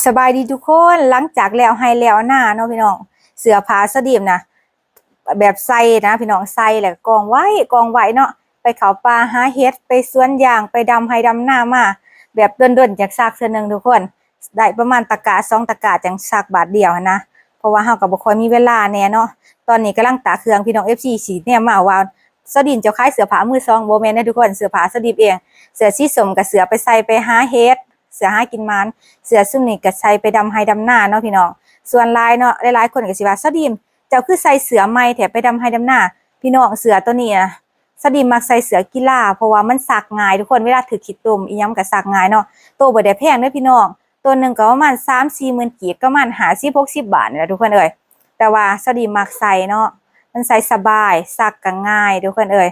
ສະບາຍດີທຸກຄົນ, ຫຼັງຈາກແລ້ວໄຮ່ແລ້ວນາເນາະພີ່ນ້ອງ, ເສື້ອຜ້າສະດີມນະ ແບບໃສ່ນະພີ່ນ້ອງ, ໃສ່ແລ້ວກໍກອງໄວ້ ກອງໄວ້ເນາະ, ໄປເຂົ້າປ່າຫາເຫັດ ໄປສວນຢາງ ໄປດຳໄຮ່ດຳນາມາ, ແບບດົນໆຈັກຊັກເທື່ອໜຶ່ງທຸກຄົນ, ໄດ້ປະມານຕະກະສອງຕະກະຈັ່ງຊັກບາດດຽວຫັ້ນນະ, ເພາະວ່າເຮົາກໍບໍ່ຄ່ອຍມີເວລາແດ່ເນາະ. ຕອນນີ້ກຳລັງຕາກເຄື່ອງ, ພີ່ນ້ອງເອັຟຊີຊິແນມມາວ່າ ສາວດິນເຈົ້າຂາຍເສື້ອຜ້າມືສອງ. ບໍ່ແມ່ນເດ້ທຸກຄົນ, ເສື້ອຜ້າສາວດິນເອງ, ເສື້ອສີສົ້ມກໍເສື້ອໄປໃສ່ໄປຫາເຫັດ ເສື້ອຫາກິນໝານ, ເສື້ອຊຸມນີ້ກໍໃສ່ໄປດຳໄຮ່ດຳນາເນາະພີ່ນ້ອງ. ສ່ວນຫຼາຍເນາະ ຫຼາຍໆຄົນກໍຊິວ່າ ສາວດິນ ເຈົ້າຄືໃສ່ເສື້ອໃໝ່ແທ້ໄປດຳໄຮ່ດຳນາ? ພີ່ນ້ອງ ເສື້ອໂຕນີ້ນະ ສາວດິນມັກໃສ່ເສື້ອກິລາ ເພາະວ່າມັນຊັກງ່າຍທຸກຄົນ, ເວລາຖືກຂີ້ຕົມອີ່ຫຍັງມັນກໍຊັກງ່າຍເນາະ. ໂຕບໍ່ໄດ້ແພງເດ້ພີ່ນ້ອງ, ໂຕໜຶ່ງກໍປະມານສາມສີ່ໝື່ນກີບ, ປະມານຫ້າສິບຫົກສິບບາດນີ້ແຫຼະທຸກຄົນເອີຍ. ແຕ່ວ່າສາວດິນມັກໃສ່ເນາະ, ມັນໃສ່ສະບາຍ, ຊັກກໍງ່າຍທຸກຄົນເອີຍ.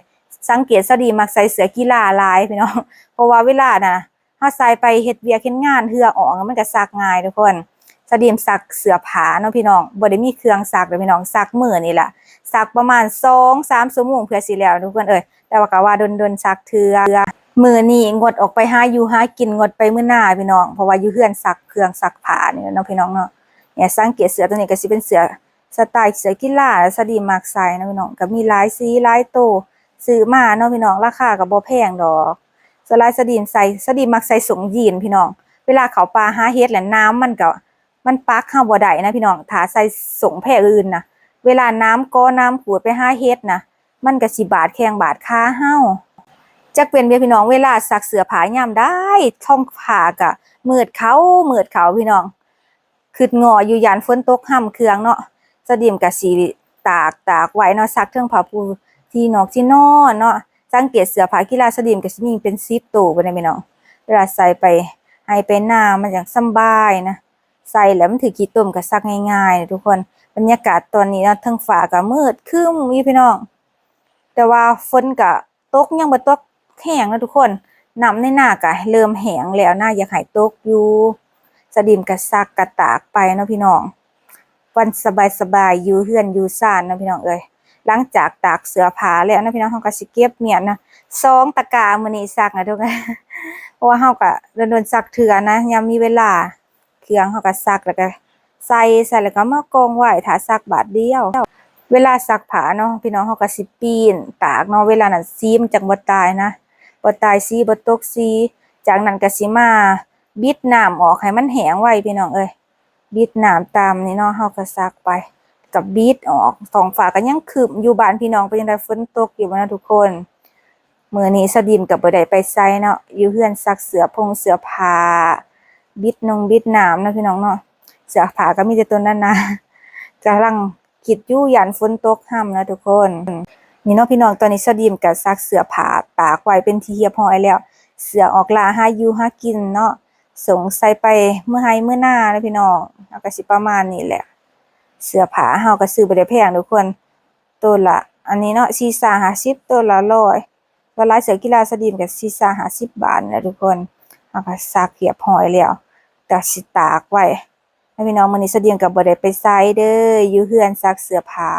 ສັງເກດສາວດິນມັກໃສ່ເສື້ອກິລາຫຼາຍພີ່ນ້ອງ, ເພາະວ່າເວລານະ ເຮົາໃສ່ໄປເຮັດວຽກເຮັດງານ ເຫື່ອອອກ ມັນກໍຊັກງ່າຍທຸກຄົນ. ສາວດິນຊັກເສື້ອຜ້າເນາະພີ່ນ້ອງ, ບໍ່ໄດ້ມີເຄື່ອງຊັກເດ້ພີ່ນ້ອງ, ຊັກມືນີ້ລະ, ຊັກປະມານສອງສາມຊົ່ວໂມງເພື່ອຊິແລ້ວທຸກຄົນເອີຍ. ແຕ່ວ່າກໍວ່າດົນໆຊັກເທື່ອ. ມື້ນີ້ງົດອອກໄປຫາຢູ່ຫາກິນ, ງົດໄປມື້ນາພີ່ນ້ອງ, ເພາະວ່າຢູ່ເຮືອນຊັກເຄື່ອງຊັກຜ້ານີ້ແຫຼະເນາະພີ່ນ້ອງເນາະ. ເນຍ ສັງເກດເສື້ອໂຕນີ້ກໍຊິເປັນເສື້ອສະໄຕເສື້ອກິລາ, ສາວດິນມັກໃສ່ເນາະພີ່ນ້ອງ, ກໍມີຫຼາຍສີຫຼາຍໂຕ ຊື້ມາເນາະພີ່ນ້ອງ, ລາຄາກໍບໍ່ແພງດອກ. ສ່ວນຫຼາຍສາວດິນໃສ່ ສາວດິນມັກໃສ່ສົ້ງຢີນພີ່ນ້ອງ, ເວລາເຂົ້າປ່າຫາເຫັດແລ້ວ ນ້ຳມັນກໍ ມັນປັກເຮົາບໍ່ໄດ້ນະພີ່ນ້ອງ, ຖ້າໃສ່ສົ້ງແພອື່ນນະ ເວລານ້ຳກໍນ້ຳຂູດໄປຫາເຫັດນະ ມັນກໍຊິບາດແຂ້ງບາດຂາເຮົາ. ຈັກເປັນຫຍັງພີ່ນ້ອງ, ເວລາຊັກເສື້ອຜ້າຍາມໃດ ທ້ອງຟ້າກໍມືດເຂົ້າ ມືດເຂົ້າພີ່ນ້ອງ. ຄຶດງໍ້ຢູ່ ຢ້ານຝົນຕົກຮຳເຄື່ອງເນາະ. ສາວດິນກໍຊິຕາກ ຕາກໄວ້ເນາະ, ຊັກເທິງຜ້າປູທີ່ນອນ ທີ່ນອນເນາະ. ສັງເກດເສື້ອຜ້າກິລາສາວດິນກໍຊິມີເປັນສິບໂຕພຸ້ນນະພີ່ນ້ອງ, ເວລາໃສ່ໄປໄຮ່ໄປນາມັນຈັ່ງສະບາຍນະ, ໃສ່ແລ້ວມັນຖືກຂີ້ຕົມກໍຊັກງ່າຍໆນະທຸກຄົນ. ບັນຍາກາດຕອນນີ້ເນາະ, ເທິງຟ້າກໍມືດຄຶ້ມຢູ່ພີ່ນ້ອງ, ແຕ່ວ່າຝົນກໍ ຕົກ ຍັງບໍ່ຕົກແຮງເນາະທຸກຄົນ, ນ້ຳໃນນາກະເລີ່ມແຫ້ງແລ້ວນະ, ຢາກໃຫ້ຕົກຢູ່. ສາວດິນກະຊັກກະຕາກໄປເນາະພີ່ນ້ອງ, ວັນສະບາຍໆ ຢູ່ເຮືອນຢູ່ຊານເນາະພີ່ນ້ອງເອີຍ. ຫຼັງຈາກຕາກເສື້ອຜ້າແລ້ວເນາະພີ່ນ້ອງ, ເຮົາກະຊິເກັບມ້ຽນນະ, ສອງຕະກາມື້ນີ້ຊັກນະທຸກຄົນ, ເພາະວ່າເຮົາກະດົນໆຊັກເທື່ອນະ, ຍາມມີເວລາ. ເຄື່ອງເຮົາກໍຊັກ ແລ້ວກໍໃສ່ ໃສ່ ແລ້ວກໍມາກອງໄວ້ຖ້າຊັກບາດດຽວ. ເວລາຊັກຜ້າເນາະພີ່ນ້ອງ, ເຮົາກໍຊິປີ້ນຕາກເນາະ, ເວລານັ້ນສີມັນຈັ່ງບໍ່ຕາຍນະ, ບໍ່ຕາຍສີ ບໍ່ຕົກສີ. ຈາກນັ້ນກໍຊິມາບິດນ້ຳອອກໃຫ້ມັນແຫ້ງໄວພີ່ນ້ອງເອີຍ, ບິດນ້ຳຕາມນີ້ເນາະ, ເຮົາກໍຊັກໄປ ກໍບິດອອກ. ທ້ອງຟ້າກໍຍັງຄຶ້ມຢູ່. ບ້ານພີ່ນ້ອງເປັນຈັ່ງໃດ, ຝົນຕົກຢູ່ບໍ່ເນາະທຸກຄົນ? ມື້ນີ້ສາວດິນກໍບໍ່ໄດ້ໄປໃສເນາະ, ຢູ່ເຮືອນຊັກເສື້ອຜົງເສື້ອຜ້າ ບິດນົງບິດນ້ຳເນາະພີ່ນ້ອງເນາະ. ເສື້ອຜ້າກໍມີແຕ່ຕົວໜາໆ, ກຳລັງຄິດຢູ່ ຢ້ານຝົນຕົກຮຳເນາະທຸກຄົນ. ນີ້ເນາະພີ່ນ້ອງ, ຕອນນີ້ສາວດິນກໍຊັກເສື້ອຜ້າຕາກໄວ້ເປັນທີ່ຮຽບຮ້ອຍແລ້ວ. ເສື້ອອອກລ່າຫາຢູ່ຫາກິນເນາະ, ສົ່ງໃສ່ໄປເມືອໄຮ່ເມືອນາເນາະພີ່ນ້ອງ. ເຮົາກໍຊິປະມານນີ້ແຫຼະ. ເສື້ອຜ້າເຮົາກໍຊື້ບໍ່ໄດ້ແພງທຸກຄົນ, ໂຕລະ ອັນນີ້ເນາະ ສີ່ສິບ ຫ້າສິບ ໂຕລະຮ້ອຍ. ສ່ວນຫຼາຍເສື້ອກິລາສາວດິນກໍສີ່ສິບ ຫ້າສິບບາດນີ້ແຫຼະທຸກຄົນ. ເຮົາກໍຊັກຮຽບຮ້ອຍແລ້ວ, ກໍຊິຕາກໄວ້ໃຫ້ພີ່ນ້ອງ. ມື້ນີ້ສາວດິນກໍບໍ່ໄດ້ໄປໃສເດີ້, ຢູ່ເຮືອນຊັກເສື້ອຜ້າ.